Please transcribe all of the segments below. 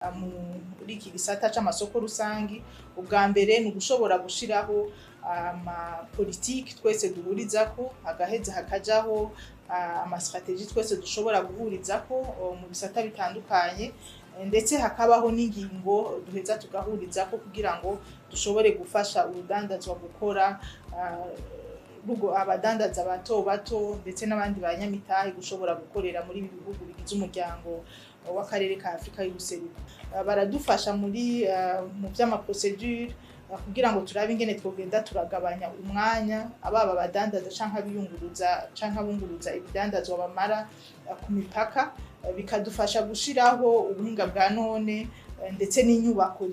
Muri iki gisata c'amasoko rusangi, ubwa mbere ni ugushobora gushiraho amapolitike twese duhurizako, hagaheza hakajaho amastratégie twese dushobora guhurizako mu bisata bitandukanye, ndetse hakabaho n'ingingo duheza tugahurizako kugira ngo dushobore gufasha urudandazwa gukora, abadandaza bato bato ndetse n'abandi banyamitahe gushobora gukorera muri ibi bihugu bigize umuryango w'akarere ka Afrika y'ubuseruko. Baradufasha muri mu vy'amaprocédure kugira ngo turabe ingene twogenda turagabanya umwanya ababa abadandaza canke abiyunguruza canke abunguruza ibidandazwa bamara ku mipaka, bikadufasha gushiraho ubuhinga bwa none ndetse n'inyubako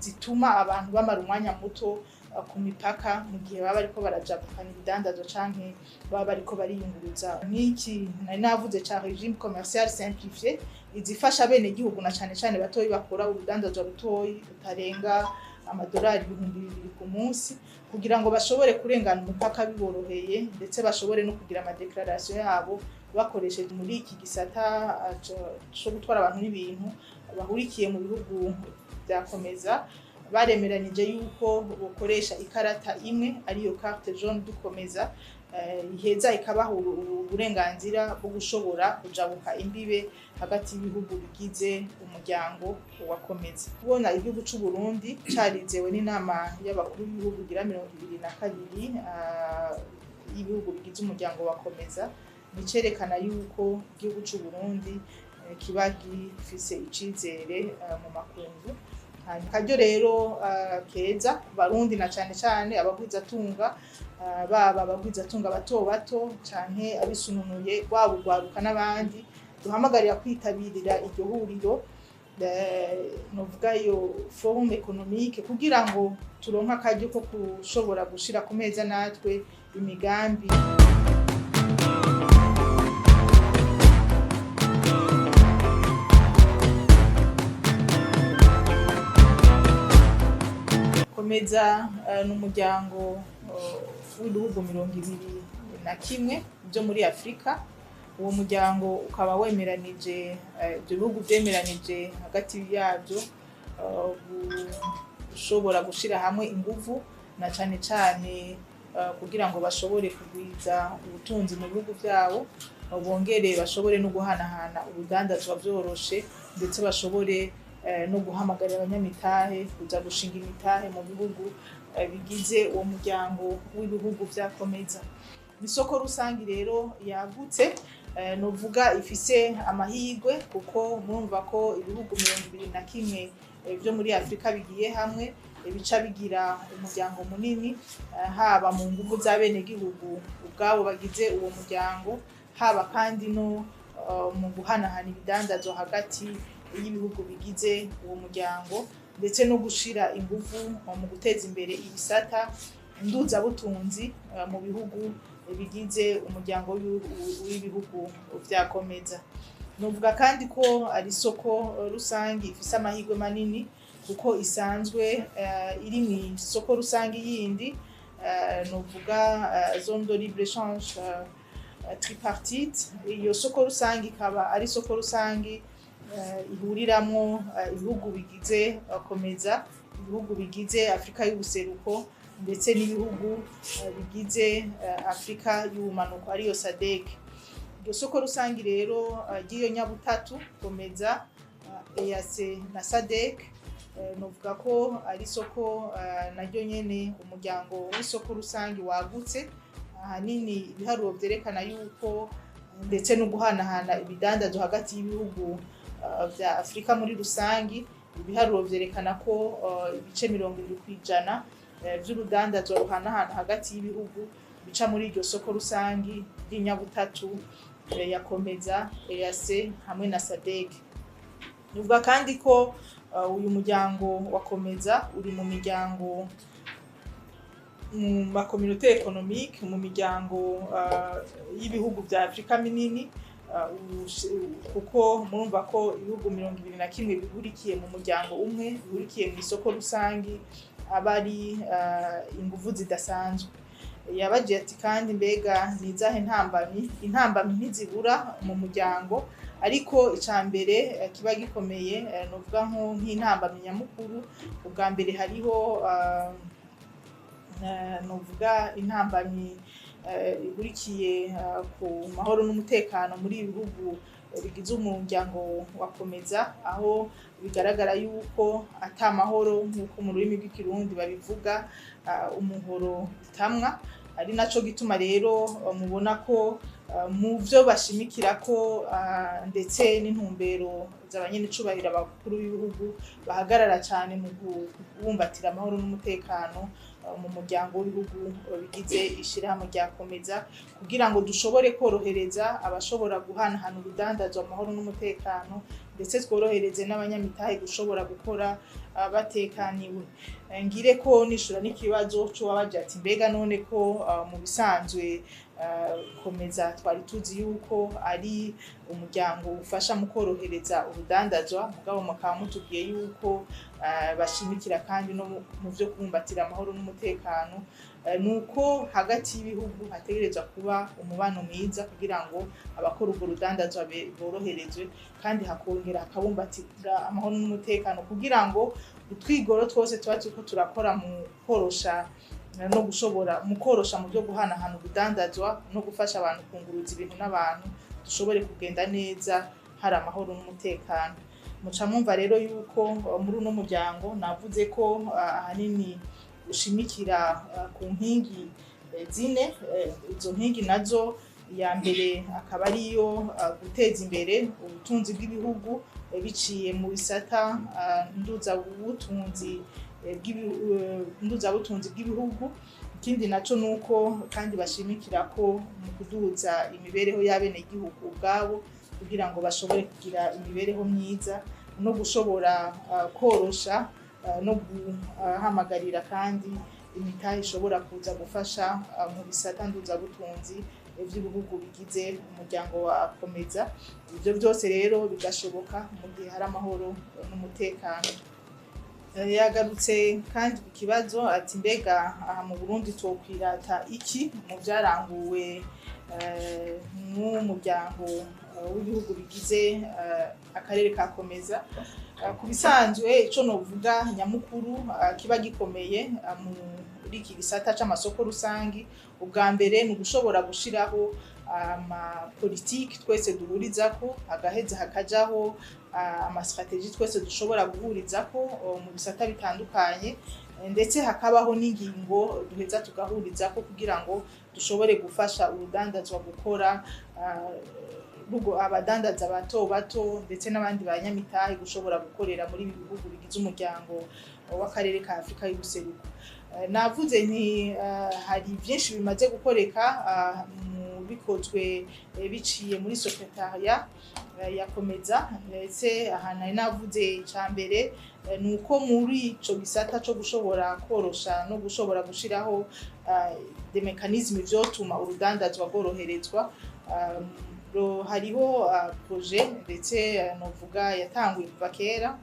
zituma abantu bamara umwanya muto ku mipaka mu gihe baba bariko barajabukana ibidandazwa canke baba bariko bariyunguruza. Nk'iki nari navuze ca régime commercial simplifié, izifasha abenegihugu na cane cane batoyi bakora urudandazwa rutoyi rutarenga amadolari 2000 ku munsi, kugira ngo bashobore kurengana umupaka biboroheye, ndetse bashobore no kugira amadéclaration yabo bakoresheje. Muri iki gisata co gutwara abantu n'ibintu bahurikiye mu bihugu vya COMESA baremeranije yuko bokoresha ikarata imwe, ariyo carte jaune du COMESA, iheza ikabaha uburenganzira bwo gushobora kujabuka imbibe hagati y'ibihugu bigize umuryango wa COMESA. Kubona igihugu c'u Burundi carizewe n'inama y'abakuru b'ibihugu igira 22 y'ibihugu bigize umuryango wa COMESA, nicerekana yuko igihugu c'u Burundi kiba gifise icizere mu makungu. Akaryo rero keza ku Barundi na cane cane abagwizatunga, baba abagwizatunga bato bato canke abisununuye, rwaba urwaruka n'abandi, duhamagarira kwitabirira iryo huriro, novuga iyo forum économique, kugira ngo turonke akaryo ko gushobora gushira ku meza natwe imigambi. COMESA ni umuryango w'ibihugu 21 byo muri Afurika. Uwo muryango ukaba wemeranije, ibyo bihugu vyemeranije hagati yabyo gushobora gushira hamwe inguvu na cane cane kugira ngo bashobore kugwiza ubutunzi mu bihugu vyabo, bongere bashobore no guhanahana urudandazwa vyoroshe, ndetse bashobore no guhamagarira abanyamitahe kuza gushinga imitahe mu bihugu bigize uwo muryango w'ibihugu vya COMESA. Isoko rusangi rero yagutse, novuga ifise amahirwe, kuko murumva ko ibihugu 21 vyo muri Afurika bigiye hamwe, bica bigira umuryango munini, haba mu nguvu z'abenegihugu ubwabo bagize uwo muryango, haba kandi no mu guhanahana ibidandazwa hagati y'ibihugu bigize uwo muryango, ndetse no gushira inguvu mu guteza imbere ibisata nduzabutunzi mu bihugu bigize umuryango w'ibihugu vya COMESA. Novuga kandi ko ari isoko rusangi ifise amahirwe manini, kuko isanzwe iri mw'isoko rusangi yindi, novuga zone de libre échange tripartite. Iyo soko rusangi ikaba ari isoko rusangi ihuriramwo ibihugu bigize COMESA, ibihugu bigize Afurika y'ubuseruko, ndetse n'ibihugu bigize Afurika y'ubumanuko, ariyo SADC. Iryo soko rusangi rero ry'iyo nyabutatu, COMESA, EAC na SADC, novuga ko ari isoko naryo nyene umuryango w'isoko rusangi wagutse. Ahanini ibiharuro vyerekana yuko ndetse no guhanahana ibidandazwa hagati y'ibihugu vya Afurika muri rusangi, ibiharuro vyerekana ko ibice 70% vy'urudandazwa ruhanahana hagati y'ibihugu bica muri iryo soko rusangi ry'inyabutatu ya COMESA, EAC hamwe na SADC. Nuvuga kandi ko uyu muryango wa COMESA uri mu miryango, mu macommunauté économique, mu miryango y'ibihugu vya Afurika minini, kuko murumva ko ibihugu 21 bihurikiye mu muryango umwe, bihurikiye mu isoko rusangi, aba ari inguvu zidasanzwe. Yabagiye ati: "Kandi mbega ni izahe ntambamyi?" Intambamyi ntizibura mu muryango. Ariko ica mbere kiba gikomeye, novuga nk'intambamyi nyamukuru, ubwa mbere hariho novuga intambamyi ihurikiye ku mahoro n'umutekano muri ibi bihugu bigize umuryango wa COMESA, aho bigaragara yuko ata mahoro, nk'uko mu rurimi rw'Ikirundi babivuga, umuhoro utamwa. Ari naco gituma rero mubona ko mu vyo bashimikirako, ndetse n'intumbero z'abanyenicubahiro abakuru b'ibihugu, bahagarara cane mu kubumbatira amahoro n'umutekano mu muryango w'ibihugu bigize ishirahamwe rya COMESA, kugira ngo dushobore korohereza abashobora guhanahana urudandazwa amahoro n'umutekano, ndetse tworohereze n'abanyamitahe gushobora gukora batekaniwe. Ngire ko nishura n'ikibazo c'uwabaje ati: "Mbega none ko mu bisanzwe COMESA twari tuzi yuko ari umuryango ufasha mu korohereza urudandazwa, mugabo mukaba mutubwiye yuko bashimikira kandi no mu vyo kubumbatira amahoro n'umutekano?" Nuko hagati y'ibihugu hategerezwa kuba umubano mwiza kugira ngo abakora urwo rudandazwa boroherezwe, kandi hakongera hakabumbatira amahoro n'umutekano, kugira ngo utwigoro twose tuba turiko turakora mu korosha no gushobora mu korosha mu byo guhanahana urudandazwa no gufasha abantu kunguruza ibintu n'abantu dushobore kugenda neza hari amahoro n'umutekano. Muca mwumva rero yuko muri uno muryango navuze ko ahanini ushimikira ku nkingi zine. Izo nkingi nazo, iya mbere akaba ariyo guteza imbere ubutunzi bw'ibihugu biciye mu bisata nduzabutunzi bw'ibihugu. Ikindi naco nuko kandi bashimikira ko mu kuduza imibereho y'abenegihugu ubwabo, kugira ngo bashobore kugira imibereho myiza no gushobora korosha no guhamagarira kandi imitahe ishobora kuza gufasha mu bisata nduzabutunzi vy'ibihugu bigize umuryango wa COMESA. Ivyo byose rero bigashoboka mu gihe hari amahoro n'umutekano. Yagarutse kandi ku kibazo ati: "Mbega aha mu Burundi twokwirata iki mu vyaranguwe n'umuryango w'ibihugu bigize akarere ka COMESA?" Ku bisanzwe, ico novuga nyamukuru kiba gikomeye muri iki gisata c'amasoko rusangi, ubwa mbere ni ugushobora gushiraho amapolitiki twese duhurizako, hagaheza hakajaho ama stratégies twese dushobora guhurizako mu bisata bitandukanye, ndetse hakabaho n'ingingo duheza tugahurizako kugira ngo dushobore gufasha urudandazwa gukora rugo, abadandaza bato bato ndetse n'abandi banyamitahe gushobora gukorera muri ibi bihugu bigize umuryango w'akarere ka Afurika y'Ubuseruko. Navuze nti hari byinshi bimaze gukoreka mu bikozwe biciye muri secrétariat ya COMESA. Ndetse aha nari navuze icya mbere ni uko muri ico gisata co gushobora korosha no gushobora gushiraho des mécanismes vyotuma urudandazwa rworoherezwa, hariho projet ndetse novuga yatanguye kuva kera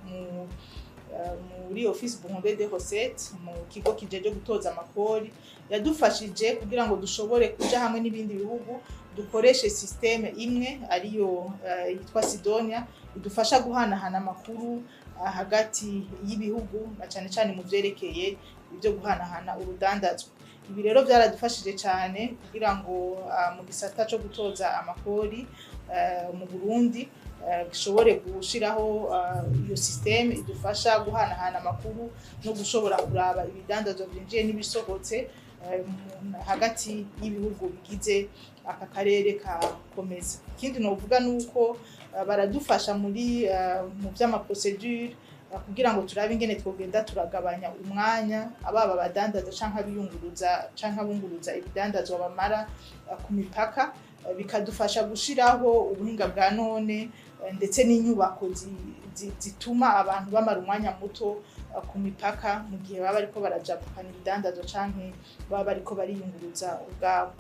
muri Office Burundais des Recettes, mu kigo kijeje gutoza amakori, yadufashije kugira ngo dushobore kuja hamwe n'ibindi bihugu, dukoreshe système imwe ariyo yitwa Sidonia, idufasha guhanahana amakuru hagati y'ibihugu, na cane cane mu vyerekeye ibyo guhanahana urudandazwa. Ibi rero byaradufashije cyane kugira ngo mu gisata co gutoza amakori mu Burundi gishobore gushiraho iyo système idufasha guhanahana amakuru no gushobora kuraba ibidandazwa vyinjiye n'ibisohotse hagati y'ibihugu bigize aka karere ka COMESA. Ikindi novuga nuko baradufasha muri mu vy'ama procédures, kugira ngo turabe ingene twogenda turagabanya umwanya ababa abadandaza canke abiyunguruza canke abunguruza ibidandazwa bamara ku mipaka, bikadufasha gushiraho ubuhinga bwa none ndetse n'inyubako zituma abantu bamara umwanya muto ku mipaka mu gihe baba bariko barajabukana ibidandazwa canke baba bariko bariyunguruza ubwabo.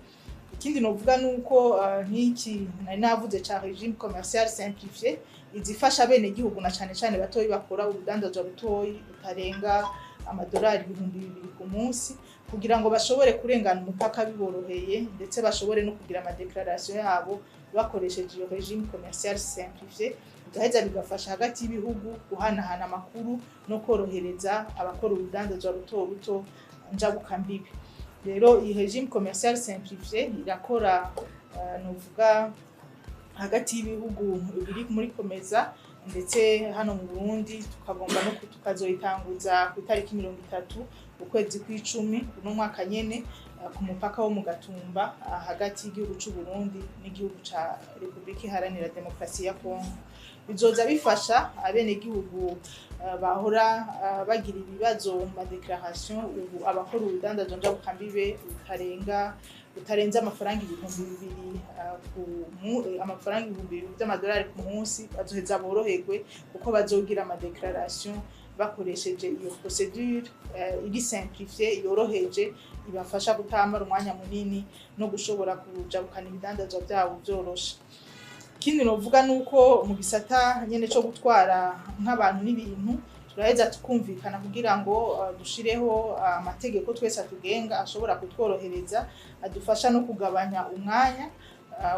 Ikindi novuga nuko nk'iki nari navuze ca régime commercial simplifié, izifasha bene gihugu na cane cane batoyi bakora urudandazwa rutoyi rutarenga amadolari 2000 ku munsi, kugira ngo bashobore kurengana umupaka biboroheye, ndetse bashobore no kugira ama déclaration yabo bakoresheje iyo régime commercial simplifié. Bigaheza bigafasha hagati y'ibihugu guhanahana amakuru no korohereza abakora urudandazwa ruto ruto njabukambibi. Rero iyi régime commercial simplifié irakora, novuga hagati y'ibihugu biri muri COMESA, ndetse hano mu Burundi tukagomba no tukazoyitanguza ku itariki 30 ukwezi kw'icumi uno mwaka nyene, ku mupaka wo mu Gatumba, hagati y'igihugu c'u Burundi n'igihugu ca Repubulika Iharanira Demokarasi ya Kongo. Bizoza bifasha abenegihugu bahora bagira ibibazo mu ma déclaration. Ubu abakora urudandazwa njabukambibe butarenze amafaranga 2000, amafaranga 2000 vy'amadolari ku munsi, bazoheza boroherwe kuko bazogira ama déclaration bakoresheje iyo procédure iri simplifiée, yoroheje, ibafasha kutamara umwanya munini no gushobora kujabukana ibidandazwa vyabo vyoroshe. Ikindi novuga nuko mu gisata nyene co gutwara nk'abantu n'ibintu, turaheza tukumvikana kugira ngo dushireho amategeko twese atugenga, ashobora kutworohereza, adufasha no kugabanya umwanya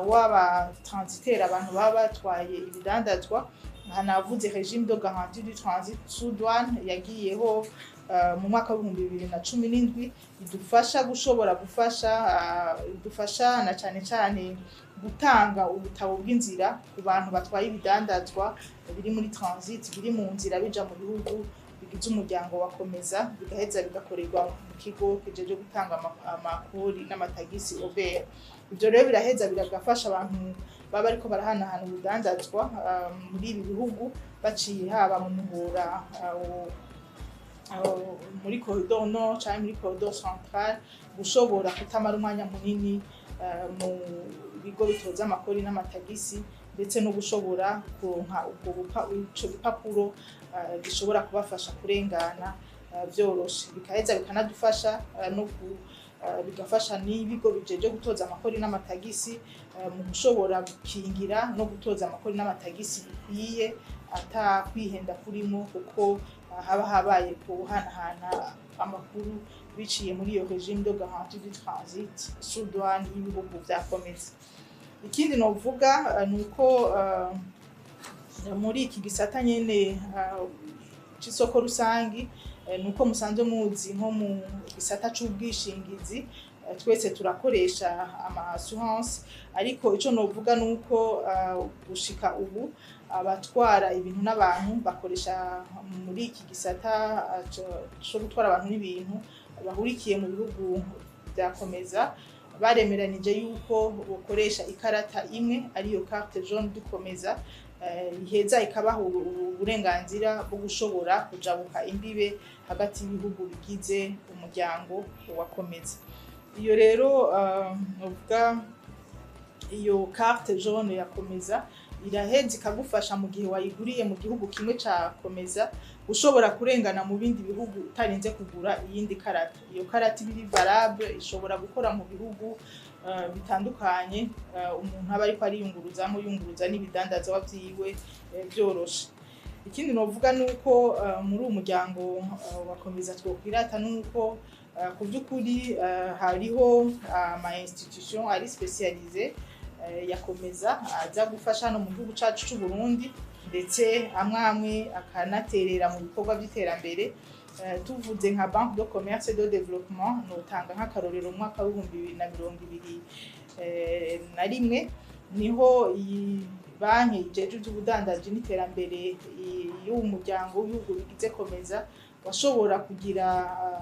w'aba transitaire, abantu baba batwaye ibidandazwa. Aha navuze régime de garantie du transit sous douane yagiyeho mu mwaka w'2017, idufasha gushobora gufasha, idufasha na cane cane gutanga ubutabo bw'inzira ku bantu batwaye ibidandazwa biri muri transit, biri mu nzira bija mu bihugu bigize umuryango wa COMESA, bigaheza bigakorerwa mu kigo kijeje gutanga amakori n'amatagisi, OBR. Ivyo rero biraheza biragafasha abantu baba bariko barahanahana urudandazwa muri ibi bihugu, baciye haba mu muhora muri corridor nord canke muri corridor central, gushobora kutamara umwanya munini mu bigo bitoza amakori n'amatagisi, ndetse no gushobora kuronka ubwo ico gipapuro gishobora kubafasha kurengana vyoroshe. Bigaheza bikanadufasha no bigafasha n'ibigo bijeje gutoza amakori n'amatagisi mu gushobora gukingira no gutoza amakori n'amatagisi bikwiye, ata kwihenda kurimo, kuko haba habaye kuhanahana amakuru biciye muri iyo régime de garantie du transit sous douane y'ibihugu vya COMESA. Ikindi novuga ni uko muri iki gisata nyene c'isoko rusangi, nuko musanzwe muzi nko mu gisata c'ubwishingizi, twese turakoresha ama assurance. Ariko ico novuga nuko gushika ubu abatwara ibintu n'abantu bakoresha muri iki gisata co gutwara abantu n'ibintu bahurikiye mu bihugu vya COMESA baremeranije yuko bokoresha ikarata imwe, ariyo carte jaune du COMESA, iheza ikabaha uburenganzira bwo gushobora kujabuka imbibe hagati y'ibihugu bigize umuryango wa COMESA. Iyo rero, novuga iyo carte jaune ya COMESA iraheza ikagufasha mu gihe wayiguriye mu gihugu kimwe ca COMESA, ushobora kurengana mu bindi bihugu utarinze kugura iyindi karata. Iyo karata iba iri valable, ishobora gukora mu bihugu bitandukanye, umuntu aba ariko ariyunguruzamo, yunguruza n'ibidandazwa vyiwe vyoroshe. Ikindi novuga nuko muri uwo muryango wa COMESA twokwirata nuko ku vy'ukuri hariho ama institution ari spécialisé ya COMESA aza gufasha hano mu gihugu cacu c'u Burundi, ndetse amwe amwe akanaterera mu bikorwa vy'iterambere. Tuvuze nka Banque de Commerce et de Développement, notanga nk'akarorero mu mwaka w'2021, niho iyi banki ijejwe ivy'ubudandaji n'iterambere y'uwu muryango w'ibihugu bigize COMESA washobora kugira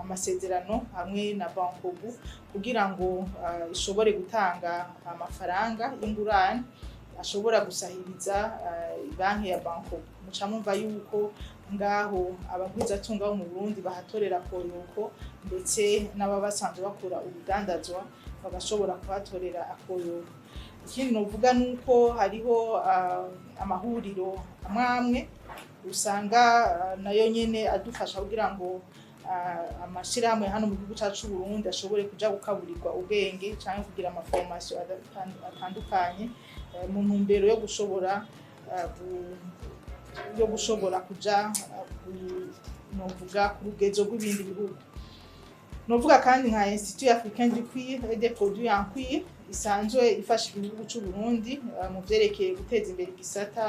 amasezerano hamwe na Bancobu kugira ngo ishobore gutanga amafaranga y'ingurane ashobora gusahiriza banki ya Bancobu. Muca mumva yuko ngaho abagwizatunga bo mu Burundi bahatorera koyoko, ndetse n'ababa basanzwe bakora urudandazwa bagashobora kuhatorera akoyoko. Ikindi novuga nuko hariho amahuriro amwe amwe usanga nayo nyene adufasha kugira ngo amashirahamwe hano mu gihugu cacu c'u Burundi ashobore kuja gukaburirwa ubwenge canke kugira ama formation atandukanye, mu ntumbero yo gushobora kuja novuga ku rugezo rw'ibindi bihugu. Novuga kandi nka Institut Africain du Cuir et des Produits en Cuir, isanzwe ifasha igihugu c'u Burundi mu vyerekeye guteza imbere igisata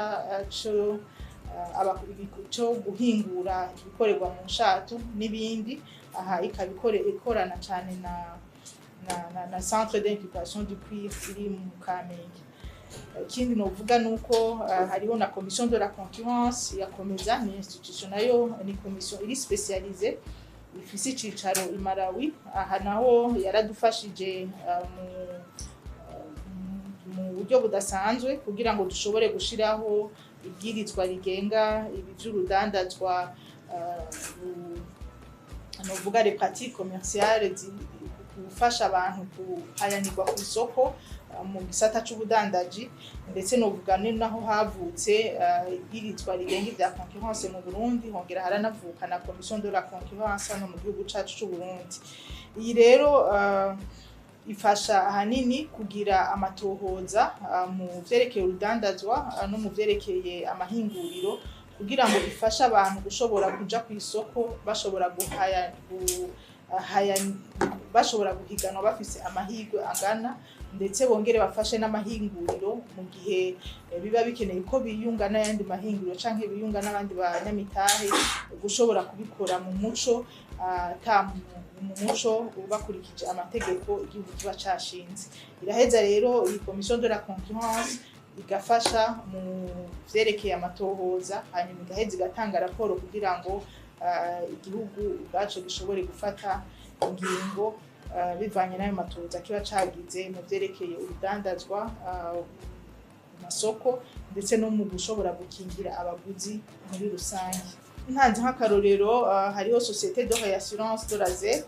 co guhingura ibikorerwa mu nshato n'ibindi. Aha ikaba ikorana cane na Centre d'incubation du cuir iri mu Kamenge. Ikindi novuga nuko hariho na Commission de la concurrence yakomeza, ni institution nayo, ni commission iri spécialisée, ifise icicaro i Malawi. Aha naho yaradufashije mu buryo budasanzwe kugira ngo dushobore gushiraho ibwirizwa rigenga ibi vy'urudandazwa, novuga les pratiques commerciales, gufasha abantu guhayanirwa ku isoko mu gisata c'ubudandaji. Ndetse novuga ni naho havutse ibwirizwa rigenga ivya concurrence mu Burundi, hongera haranavuka na Commission de la concurrence hano mu gihugu cacu c'u Burundi. Iyi rero ifasha ahanini kugira amatohoza mu vyerekeye urudandazwa no mu vyerekeye amahinguriro, kugira ngo ifashe abantu gushobora kuja ku isoko bashobora guhaya, bashobora guhiganwa bafise amahirwe angana, ndetse bongere bafashe n'amahinguriro mu gihe biba bikeneye ko biyunga n'ayandi mahinguriro canke biyunga n'abandi banyamitahe, gushobora kubikora mu muco, ata mu muco, bakurikije amategeko igihugu kiba cashinze. Iraheza rero iyi Commission de la concurrence igafasha mu vyerekeye amatohoza, hanyuma igaheza igatanga raporo kugira ngo igihugu ubwaco gishobore gufata ingingo bivanye n'ayo matohoza kiba cagize mu vyerekeye urudandazwa ku masoko, ndetse no mu gushobora gukingira abaguzi muri rusange. Ntanze nk'akarorero, hariho Société de réassurance de la ZEC.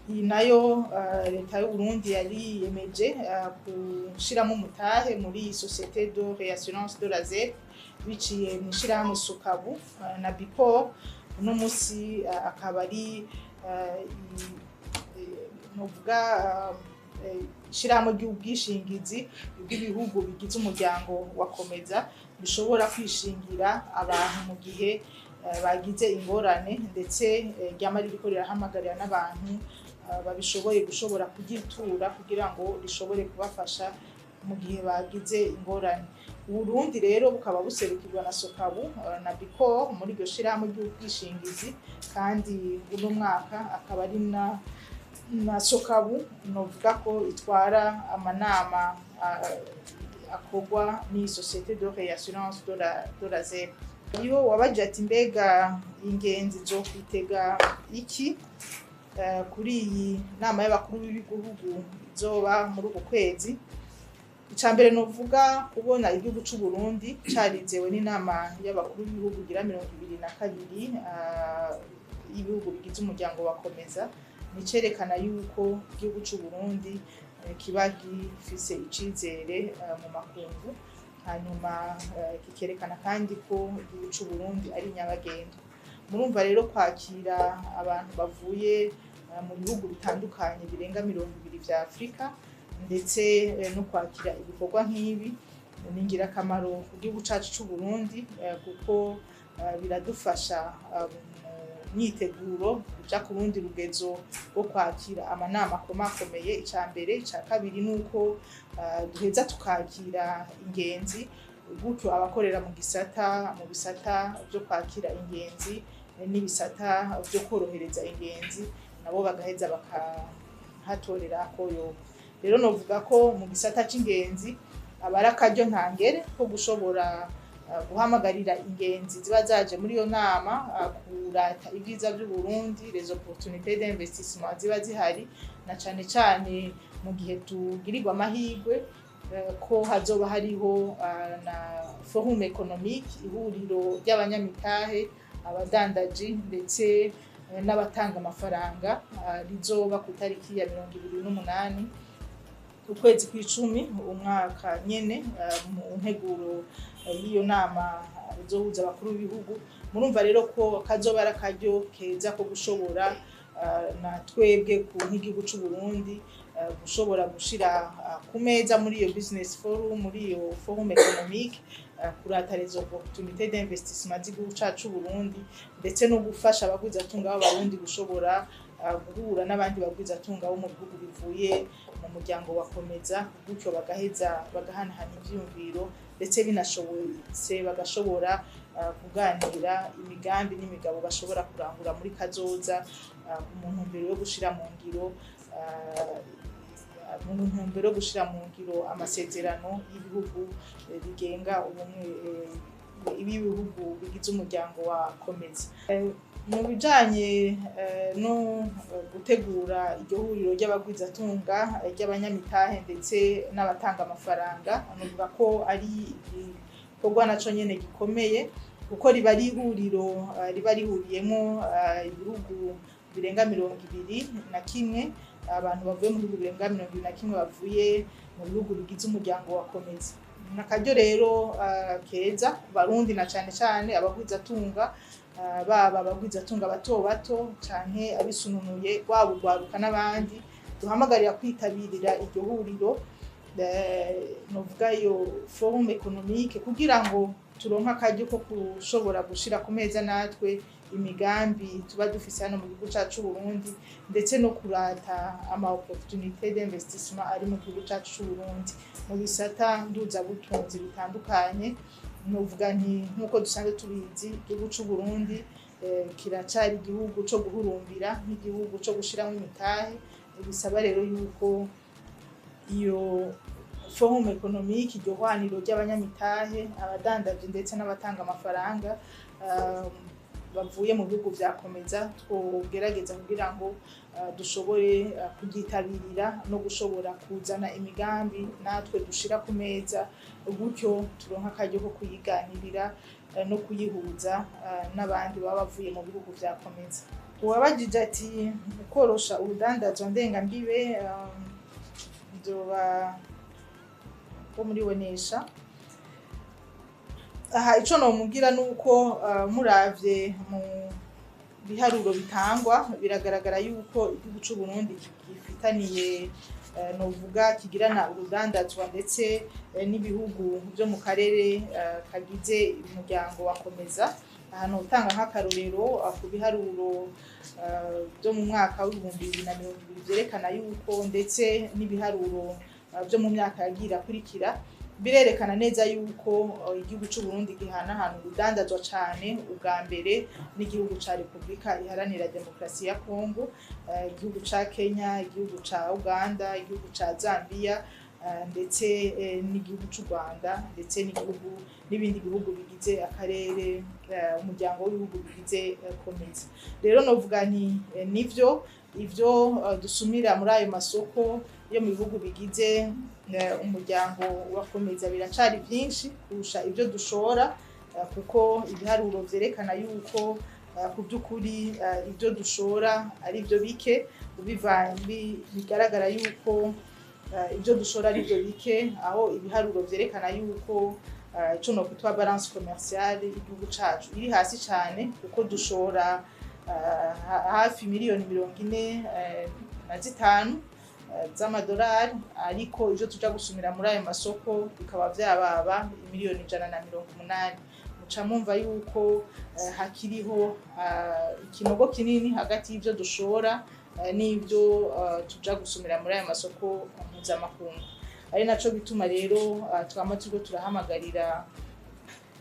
Iyi nayo leta y'u Burundi yari yiyemeje gushiramo umutahe muri iyi Société de réassurance de la ZEC biciye mu ishirahamwe Socabu na Bipor. Uno musi akaba ari novuga ishirahamwe ry'ubwishingizi bw'ibihugu bigize umuryango wa Komeza, bishobora kwishingira abantu mu gihe bagize ingorane, ndetse ryama ririko rirahamagarira n'abantu babishoboye gushobora kuryitura kugira ngo rishobore kubafasha mu gihe bagize ingorane. Uburundi rero bukaba buserukirwa na Socabu na Bicor muri iryo shirahamwe ry'ubwishingizi, kandi uno mwaka akaba ari na Socabu novuga ko itwara amanama akorwa n'iyi Société de réassurance de la ZEP. Iyo wabajije ati: "Mbega ingenzi zokwitega iki kuri iyi nama y'abakuru b'ibihugu izoba muri uku kwezi?" Ica mbere novuga, kubona igihugu c'u Burundi carizewe n'inama y'abakuru b'ibihugu igira 22 y'ibihugu bigize umuryango wa Komeza, ni cerekana yuko igihugu c'u Burundi kiba gifise icizere mu makungu, hanyuma kikerekana kandi ko igihugu c'u Burundi ari nyabagendwa. Murumva rero, kwakira abantu bavuye mu bihugu bitandukanye birenga 20 vya Afurika, ndetse no kwakira ibikorwa nk'ibi, ni ingirakamaro ku gihugu cacu c'u Burundi, kuko biradufasha mu myiteguro kuja ku rundi rugezo rwo kwakira amanama akomakomeye. Ica mbere. Ica kabiri ni uko duheza tukakira ingenzi, gutyo abakorera mu bisata vyo kwakira ingenzi n'ibisata vyo korohereza ingenzi nabo bagaheza bakahatorera akoyoko. Rero novuga ko mu gisata c'ingenzi aba ari akaryo ntangere ko gushobora guhamagarira ingenzi ziba zaje muri iyo nama kurata ibyiza vy'u Burundi, les opportunités d'investissement ziba zihari, na cane cane mu gihe tugirirwa amahirwe ko hazoba hariho na forum économique, ihuriro ry'abanyamitahe, abadandaji ndetse n'abatanga amafaranga, rizoba ku itariki ya 28 ukwezi kw'icumi umwaka nyene, mu nteguro y'iyo nama izohuza abakuru b'ibihugu. Murumva rero ko kazoba ari akaryo keza ko gushobora na twebwe ku nk'igihugu c'u Burundi gushobora gushira ku meza muri iyo business forum, muri iyo forum économique. kurata les opportunités d'investissement z'igihugu cacu Burundi, ndetse no gufasha abagwizatunga b'Abarundi gushobora guhura n'abandi bagwizatunga bo mu bihugu bivuye mu muryango wa Komeza, gutyo bagaheza bagahanahana ivyiyumviro, ndetse binashobotse bagashobora kuganira imigambi n'imigabo bashobora kurangura muri kazoza, mu ntumbero yo gushira mu ngiro amasezerano y'ibihugu bigenga ubumwe ibihugu bigize umuryango wa Komeza. Mu bijanye no gutegura iryo huriro ry'abagwizatunga, ry'abanyamitahe ndetse n'abatanga amafaranga, novuga ko ari igikorwa naco nyene gikomeye, kuko riba ari ihuriro riba rihuriyemo ibihugu birenga 21, abantu bavuye mu bihugu birenga 21 bavuye mu bihugu bigize umuryango wa Komeza. Nakaryo rero keza ku Barundi na cane cane abagwizatunga, baba abagwizatunga bato bato canke abisununuye, waba urwaruka n'abandi, duhamagarira kwitabirira iryo huriro, novuga iyo forum économique, kugira ngo turonke akaryo ko gushobora gushira ku meza natwe imigambi tuba dufise hano mu gihugu cacu Burundi, ndetse no kurata ama opportunité d'investissement ari mu gihugu cacu Burundi mu bisata nduzabutunzi bitandukanye. Novuga nti nk'uko dusanzwe tubizi, igihugu c'u Burundi kiracari igihugu co guhurumbira nk'igihugu co gushiramwo imitahe. Bisaba rero yuko iyo forum économique, iryo hwaniro ry'abanyamitahe, abadandaji ndetse n'abatanga amafaranga bavuye mu bihugu vya Komeza, twogerageza kugira ngo dushobore kuryitabirira no gushobora kuzana imigambi natwe dushira ku meza, gutyo turonka akaryo ko kuyiganirira no kuyihuza n'abandi baba bavuye mu bihugu vya Komeza. Uwabajije ati korosha urudandazwa ndengambibe vyoba bo muri Bonesha, aha ico nomubwira nuko muravye mu biharuro bitangwa, biragaragara yuko igihugu c'u Burundi gifitaniye, novuga kigirana urudandazwa ndetse n'ibihugu vyo mu karere kagize umuryango wa Komeza. Aha notanga nk'akarorero ku biharuro vyo mu mwaka w'2020 vyerekana yuko, ndetse n'ibiharuro vyo mu myaka yagiye irakurikira, birerekana neza yuko igihugu c'u Burundi gihanahana urudandazwa cane ubwa mbere n'igihugu ca Republika Iharanira Demokarasi ya Kongo, igihugu ca Kenya, igihugu ca Uganda, igihugu ca Zambia, ndetse n'igihugu c'u Rwanda, ndetse n'igihugu n'ibindi bihugu bigize akarere, umuryango w'ibihugu bigize Komeza. Rero novuga nti nivyo ivyo dusumira muri ayo masoko yo mu bihugu bigize umuryango wa Komeza biracari vyinshi kurusha ivyo dushora, kuko ibiharuro vyerekana yuko ku by'ukuri ivyo dushora ari byo bike, bigaragara yuko ivyo dushora ari byo bike, aho ibiharuro vyerekana yuko ico nokwitwa balance commerciale igihugu cacu iri hasi cane, kuko dushora hafi miliyoni 45 z'amadolari, ariko ivyo tuja gusumira muri ayo masoko bikaba vyababa miliyoni 180. Muca mumva yuko hakiriho ikinogo kinini hagati y'ivyo dushora n'ivyo tuja gusumira muri ayo masoko mpuzamakungu. Ari naco bituma rero twama turiko turahamagarira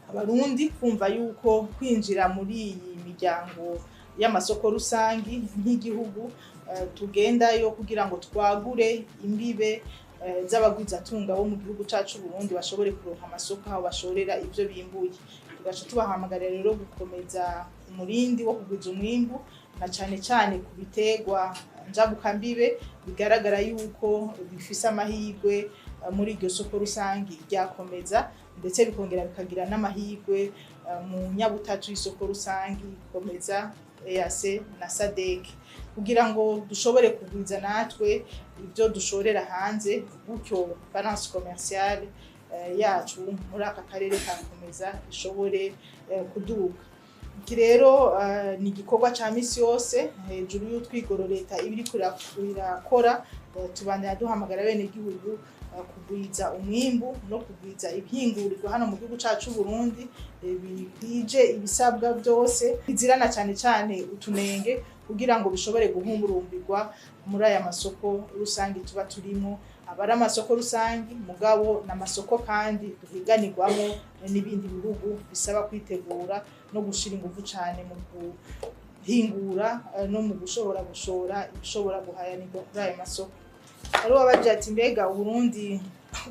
Abarundi kumva yuko kwinjira muri iyi miryango y'amasoko rusangi nk'igihugu tugendayo kugira ngo twagure imbibe z'abagwizatunga bo mu gihugu cacu Burundi, bashobore kuronka amasoko aho bashorera ivyo bimbuye. Tugaca tubahamagarira rero gukomeza umurindi wo kugwiza umwimbu, na cane cane ku biterwa njabukambibe bigaragara yuko bifise amahirwe muri iryo soko rusangi ryakomeza, ndetse bikongera bikagira n'amahirwe mu nyabutatu y'isoko rusangi Komeza, EAC na SADC, kugira ngo dushobore kugwiza natwe ibyo dushorera hanze, gutyo balance commerciale yacu muri aka karere ka Komeza ishobore kuduga. Iki rero ni igikorwa ca misi yose hejuru y'utwigoro leta iba iriko irakora. Tubandanya duhamagara bene gihugu kugwiza umwimbu no kugwiza ibihingurirwa hano mu gihugu cacu Burundi bikwije ibisabwa byose, bizirana cyane cyane utunenge, kugira ngo bishobore guhumurumbirwa muri aya masoko rusangi tuba turimo. Aba ari amasoko rusangi, mugabo n'amasoko kandi duhiganirwamo n'ibindi bihugu, bisaba kwitegura no gushira ingufu cyane mu guhingura no mu gushobora gushora ibishobora guhayanirwa kuri ayo masoko. Hari uwabaje ati: "Mbega Uburundi,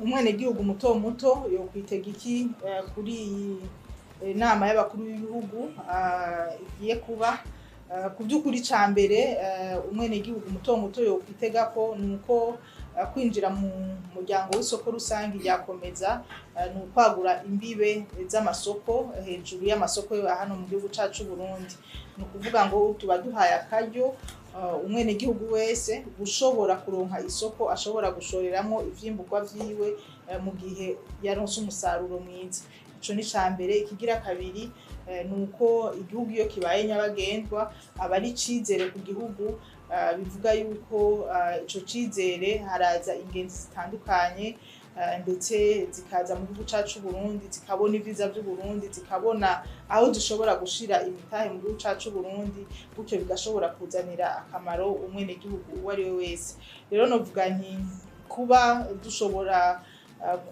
umwenegihugu muto muto yokwitega iki kuri iyi nama y'abakuru b'ibihugu igiye kuba?" Ku by'ukuri, ca mbere umwenegihugu muto muto yokwitega ko ni uko kwinjira mu muryango w'isoko rusange ryakomeza ni ukwagura imbibe z'amasoko hejuru y'amasoko yo hano mu gihugu cacu Burundi. Ni ukuvuga ngo tuba duhaye akaryo umwenegihugu wese gushobora kuronka isoko ashobora gushoreramo ivyimburwa vyiwe mu gihe yaronse umusaruro mwiza. Ico ni ca mbere. Ikigira kabiri ni uko igihugu iyo kibaye nyabagendwa aba ari icizere ku gihugu. Bivuga yuko ico cizere haraza ingenzi zitandukanye, ndetse zikaza mu gihugu cacu Burundi, zikabona ivyiza vy'Uburundi, zikabona aho zishobora gushira imitahe mu gihugu cacu Burundi, gutyo bigashobora kuzanira akamaro umwenegihugu uwo ari we wese. Rero novuga nti kuba dushobora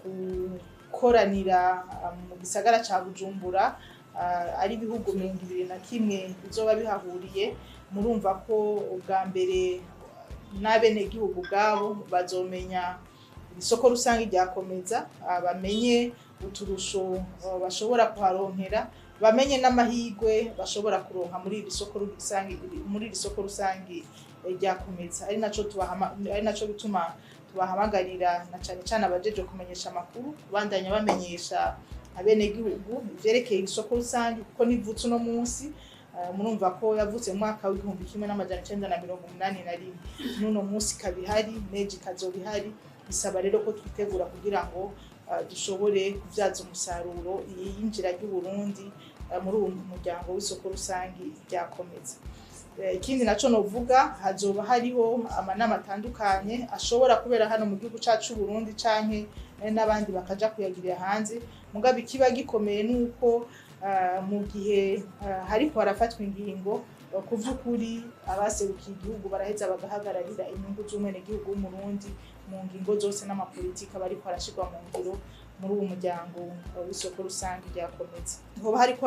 gukoranira mu gisagara ca Bujumbura ari ibihugu 21 bizoba bihahuriye, murumva ko ubwa mbere n'abenegihugu ubwabo bazomenya isoko rusange ryakomeza, bamenye uturusho bashobora kuharonkera, bamenye n'amahirwe bashobora kuronka muri iri soko rusange ryakomeza. Ari naco bituma tubahamagarira, na cane cane abajeje kumenyesha amakuru, kubandanya bamenyesha abenegihugu ivyerekeye isoko rusange, kuko nivutse uno munsi. Murumva ko yavutse mu mwaka w'1981, n'uno munsi ikaba ihari, n'ejo ikazoba ihari. Bisaba rero ko twitegura kugira ngo dushobore kubyaza umusaruro iyinjira ry'Uburundi muri uwo muryango w'isoko rusange ryakomeza. Ikindi naco novuga, hazoba hariho amanama atandukanye ashobora kubera hano mu gihugu cacu Burundi, canke n'abandi bakaja kuyagirira hanze. Mugabo ikiba gikomeye nuko mu gihe hariko harafatwa ingingo, ku vy'ukuri abaserukiye igihugu baraheza bagahagararira inyungu z'umwenegihugu w'Umurundi mu ngingo zose n'amapolitika bariko arashirwa mu ngiro muri uwo muryango w'isoko rusange ryakomeza. Hoba hariko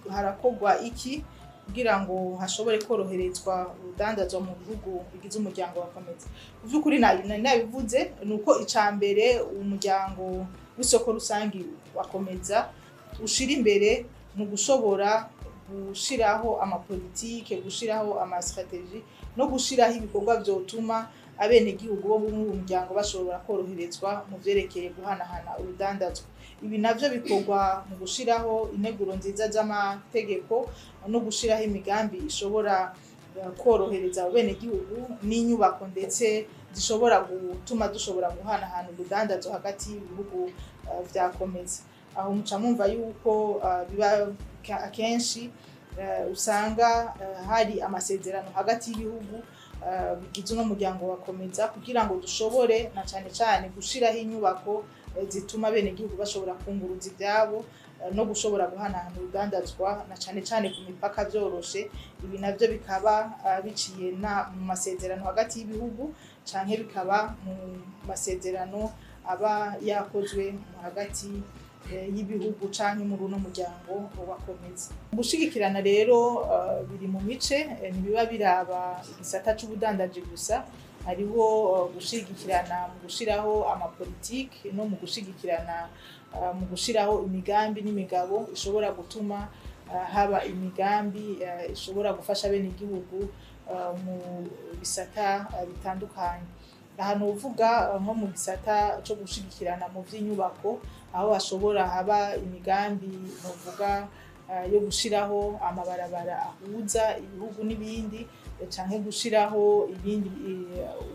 harakorwa iki kugira ngo hashobore koroherezwa urudandazwa mu bihugu bigize umuryango wakomeza? Mu by'ukuri nari nabivuze, ni uko ica mbere umuryango w'isoko rusange wakomeza ushira imbere mu gushobora gushiraho amapolitike, gushiraho amastratégie no gushiraho ibikorwa vyotuma abenegihugu bo muri uwo muryango bashobora koroherezwa mu vyerekeye guhanahana urudandazwa. Ibi navyo bikorwa mu gushiraho integuro nziza z'amategeko no gushiraho imigambi ishobora korohereza abenegihugu n'inyubako ndetse zishobora gutuma dushobora guhanahana urudandazwa hagati y'ibihugu vyakomeza. Aho muca mwumva yuko biba akenshi usanga hari amasezerano hagati y'ibihugu bigize uno muryango wakomeza, kugira ngo dushobore na cane cane gushiraho inyubako zituma abenegihugu bashobora kunguruza ivyabo no gushobora guhanahana urudandazwa na cane cane ku mipaka vyoroshe. Ibi navyo bikaba biciye na mu masezerano hagati y'ibihugu, canke bikaba mu masezerano aba yakozwe hagati y'ibihugu canke muri uno muryango wakomeza. Gushigikirana rero biri mu mice, ntibiba biraba igisata c'ubudandaji gusa. Hariho gushigikirana mu gushiraho amapolitike no mu gushigikirana mu gushiraho imigambi n'imigabo ishobora gutuma haba imigambi ishobora gufasha abenegihugu mu bisata bitandukanye. Aha novuga nko mu gisata co gushigikirana mu vy'inyubako, aho hashobora haba imigambi novuga yo gushiraho amabarabara ahuza ibihugu n'ibindi, canke gushiraho ibindi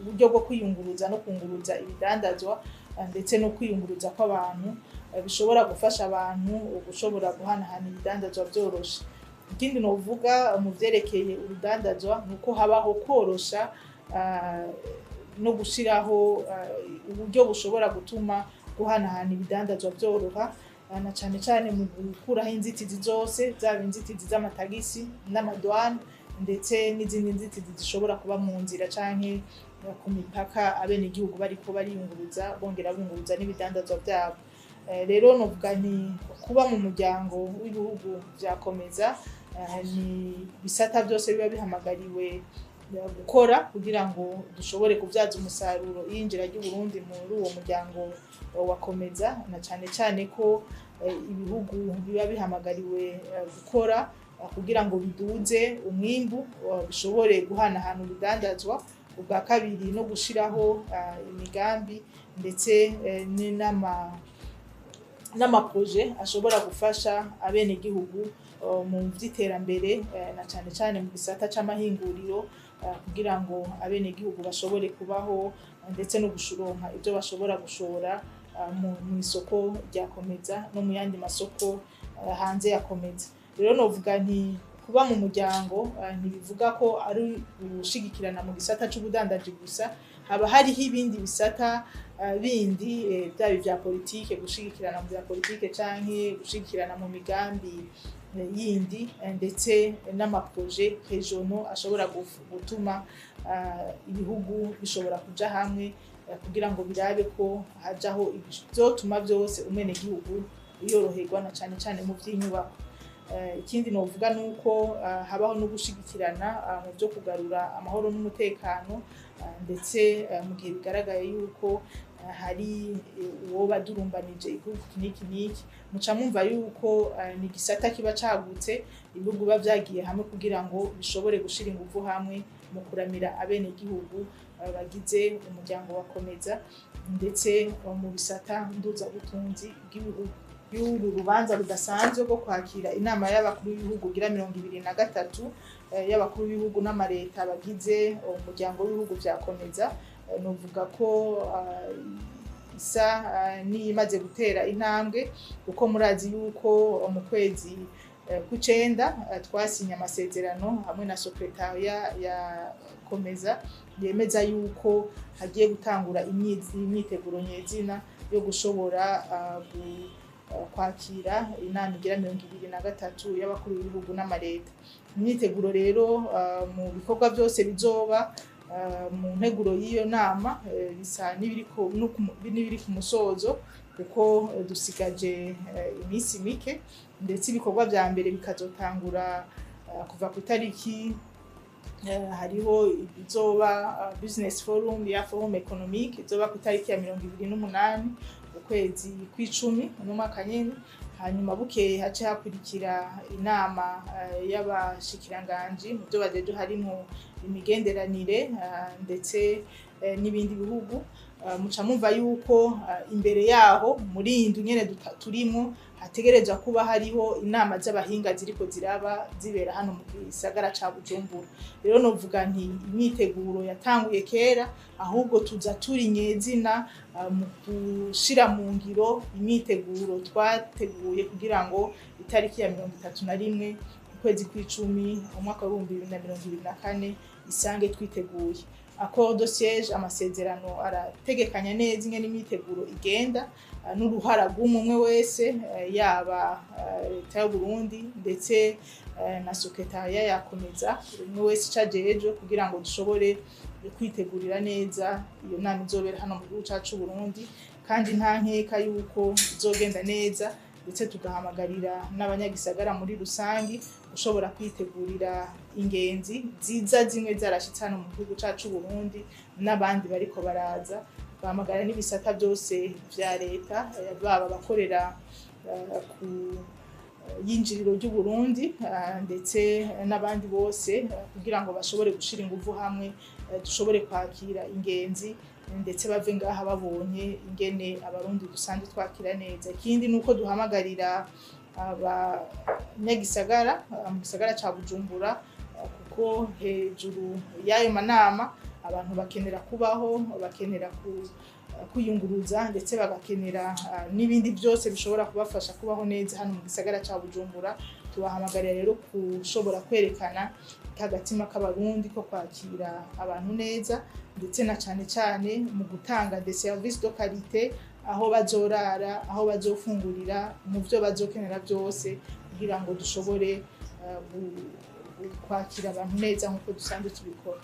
uburyo bwo kwiyunguruza no kunguruza ibidandazwa, ndetse no kwiyunguruza kw'abantu, bishobora gufasha abantu gushobora guhanahana ibidandazwa vyoroshe. Ikindi novuga mu vyerekeye urudandazwa ni uko habaho korosha no gushiraho uburyo bushobora gutuma guhanahana ibidandazwa vyoroha, na cane cane mu gukuraho inzitizi zose, zaba inzitizi z'amatagisi n'amadwane, ndetse n'izindi nzitizi zishobora kuba mu nzira canke ku mipaka abenegihugu bariko bariyunguruza, bongera bunguruza n'ibidandazwa vyabo. Rero novuga nti kuba mu muryango w'ibihugu vya COMESA ni bisata byose biba bihamagariwe gukora kugira ngo dushobore kuvyaza umusaruro iyinjira ry'Uburundi muri uwo muryango wa COMESA, na cane cane ko ibihugu biba bihamagariwe gukora kugira ngo biduze umwimbu, bishobore guhanahana urudandazwa. Ubwa kabiri, no gushiraho imigambi ndetse n'amaproje ashobora gufasha abenegihugu mu vy'iterambere, na cane cane mu gisata c'amahinguriro, kugira ngo abenegihugu bashobore kubaho, ndetse no gushuronka ivyo bashobora gushora mw'isoko rya COMESA no mu yandi masoko hanze ya COMESA. Rero novuga nti kuba mu muryango ntibivuga ko ari ugushigikirana mu gisata c'ubudandaji gusa, haba hariho ibindi bisata bindi, byaba ivya politike, gushigikirana mu vya politike canke gushigikirana mu migambi yindi, ndetse n'amaproje régionaux ashobora gutuma ibihugu bishobora kuja hamwe kugira ngo birabe ko hajaho ivyotuma vyose umwenegihugu yoroherwa, na cane cane mu vy'inyubako. Ikindi novuga nuko habaho no gushigikirana mu vyo kugarura amahoro n'umutekano, ndetse mu gihe bigaragaye yuko hari uwoba adurumbanije igihugu iki n'iki n'iki, muca mwumva yuko ni igisata kiba cagutse, ibihugu biba vyagiye hamwe kugira ngo bishobore gushira inguvu hamwe mu kuramira abenegihugu bagize umuryango wa COMESA, ndetse mu bisata nduzabutunzi bw'ibihugu. Y'uru rubanza rudasanzwe rwo kwakira inama y'abakuru b'ibihugu gira 23, y'abakuru b'ibihugu n'amareta bagize umuryango w'ibihugu vya COMESA, novuga ko isa n'iyimaze gutera intambwe, kuko murazi yuko mu kwezi kw'icenda twasinye amasezerano hamwe na secrétariat ya COMESA yemeza yuko hagiye gutangura imyiteguro nyezina yo gushobora kwakira inama igira 23 y'abakuru b'ibihugu n'amareta. Imyiteguro rero mu bikorwa byose bizoba mu nteguro y'iyo nama bisa n'ibiri ku musozo, kuko dusigaje iminsi mike, ndetse ibikorwa vya mbere bikazotangura kuva ku itariki, hariho izoba business forum ya forum économique izoba ku itariki ya 28 ukwezi kw'icumi uno mwaka nyene. Hanyuma bukeye hace hakurikira inama y'abashikiranganji mu byo bajeje, harimwo imigenderanire ndetse n'ibindi bihugu. Muca mumva yuko imbere yaho muri iyi ndwi nyene turimwo hategerezwa kuba hariho inama z'abahinga ziriko ziraba zibera hano mu gisagara ca Bujumbura. Rero novuga nti imyiteguro yatanguye kera, ahubwo tuza turi nyezina mu gushira mu ngiro imyiteguro twateguye kugira ngo itariki ya 31 ukwezi kw'icumi umwaka w'2024 isange twiteguye. Accord de siège, amasezerano arategekanya neza ingene imyiteguro igenda n'uruhara rw'umwe wese, yaba leta y'u Burundi ndetse na secrétariat ya COMESA, umwe wese ico ajejwe, kugira ngo dushobore kwitegurira neza iyo nama izobera hano mu gihugu cacu Burundi. Kandi nta nkeka yuko izogenda neza, ndetse tugahamagarira n'abanyagisagara muri rusangi gushobora kwitegurira ingenzi ziza, zimwe zarashitse hano mu gihugu cacu Burundi n'abandi bariko baraza. Bahamagara n'ibisata byose vya leta, baba abakorera ku yinjiriro ry'u Burundi ndetse n'abandi bose, kugira ngo bashobore gushira inguvu hamwe, dushobore kwakira ingenzi, ndetse bave ngaha babonye ingene Abarundi dusanzwe twakira neza. Ikindi nuko duhamagarira abanyagisagara mu gisagara ca Bujumbura, kuko hejuru y'ayo manama abantu bakenera kubaho, bakenera kwiyunguruza, ndetse bagakenera n'ibindi byose bishobora kubafasha kubaho neza hano mu gisagara ca Bujumbura. Tubahamagarira rero gushobora kwerekana kagatima k'Abarundi ko kwakira abantu neza, ndetse na cane cane mu gutanga des services de qualité aho bazorara, aho bazofungurira, mu vyo bazokenera byose, kugira ngo dushobore kwakira abantu neza nk'uko dusanzwe tubikora.